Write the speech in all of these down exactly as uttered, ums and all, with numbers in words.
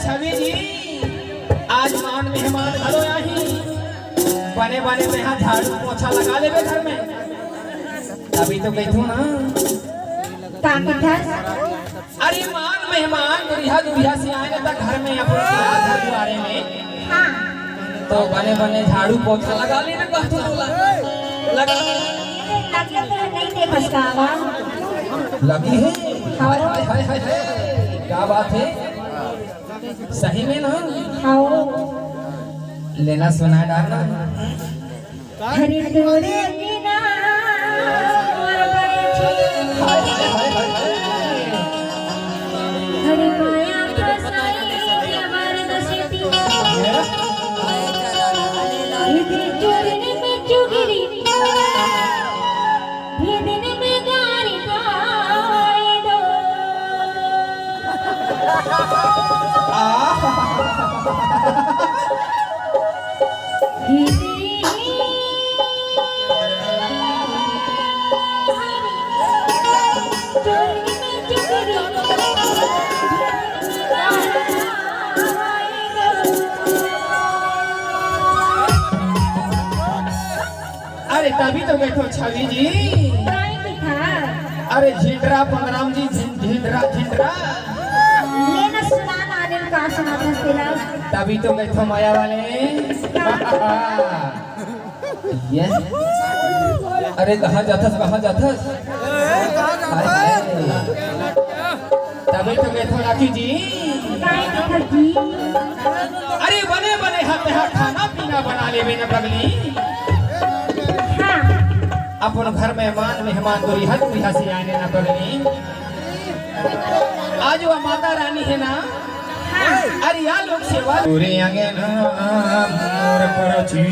छवि जी, आज मान मेहमान घलो आही, बने बने तेहा झाड़ू पोछा लगा लेबे घर में, तभी तो कहिथों ना। का कथस? अरे मान मेहमान दुरिहा दुरिहा से आए ना, त घर में अपन घर दुआरे में हाँ। तो बने बने झाड़ू पोछा लगा लेबे, कहथों तोला। लगा। लगे तो नहीं देखस का बा? लगी है। हाँ। हाय, हाय, हाय, हाय, हाय। क्या बात है? सही में ना? हाँ। लेना सुना डालना। हरि तोरे बिना मोर बरछी। हाय, हाय, हाय, हाय, हाय। हरि माया फसाई जबरदस्ती। ये? इधर चोरन में चुगली, भेदन में गारी खाए दो। आह। अरे तभी तो कहिथों छवि जी। काय कथा? अरे झिंडरा पंगराम जी, झिं-, झिंडरा, झिंडरा। लेना सुना ना अनिल, का सुनाथस तेला? तभी तो कहिथों माया वाले। ये? अरे कहाँ जाथस, कहाँ जाथस? हाय, हाय। तभी तो कहिथों राखी जी। काय कथा जी? अरे बने बने हा तेहा खाना पीना बना लेबे ना पगली। हाँ। अपन घर में मान मेहमान दुरिहा दुरिहा से आए ना पगली। आज वो माता रानी है ना, अरे या लोग सेवा। तोरे आगे ना मोर परछी।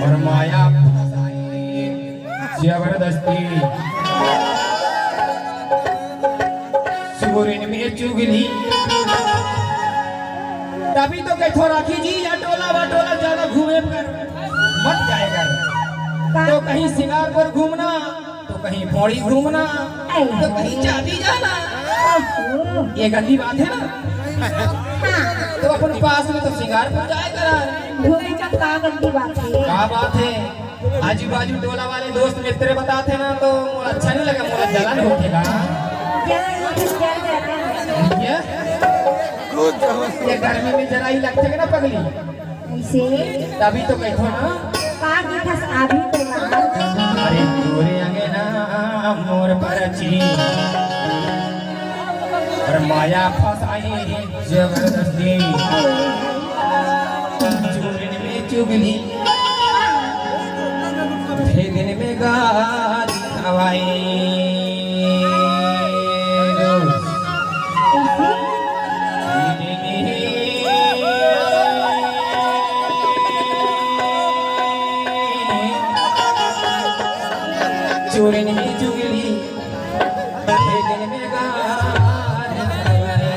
अउ माया फसाई जबरदस्ती। चोरन में चुगली। तभी तो कहिथों राखी जी, या टोला वा टोला ज्यादा घूमे कर मत जाए कर। तो कहीं सिंगारपुर घूमना, तो कहीं पौड़ी घूमना, तो कहीं चांदी जाना। ओहो। ये गंदी बात है ना? हाँ। तो अपन पास में तो सिंगारपुर जाए करा। घूमे का का गंदी बात है? का बात है? आजू बाजू टोला वाले दोस्त मित्र बताथे ना, तो मोला अच्छा नहीं लगा, मोला जलन होथे गा। जलन होथे, जल जाता है। ये? ये गर्मी में जरा ही लगथे ना पगली। ऐसे? तभी तो कहिथों ना। का कथस अभी तो ना। अरे तोरे आगे ना मोर परछी। अउ माया फसाई जबरदस्ती। चोरन में चुगली, भेदन में गारी खवाई। चोरन में चुगली, भेदन में गारी खवाई।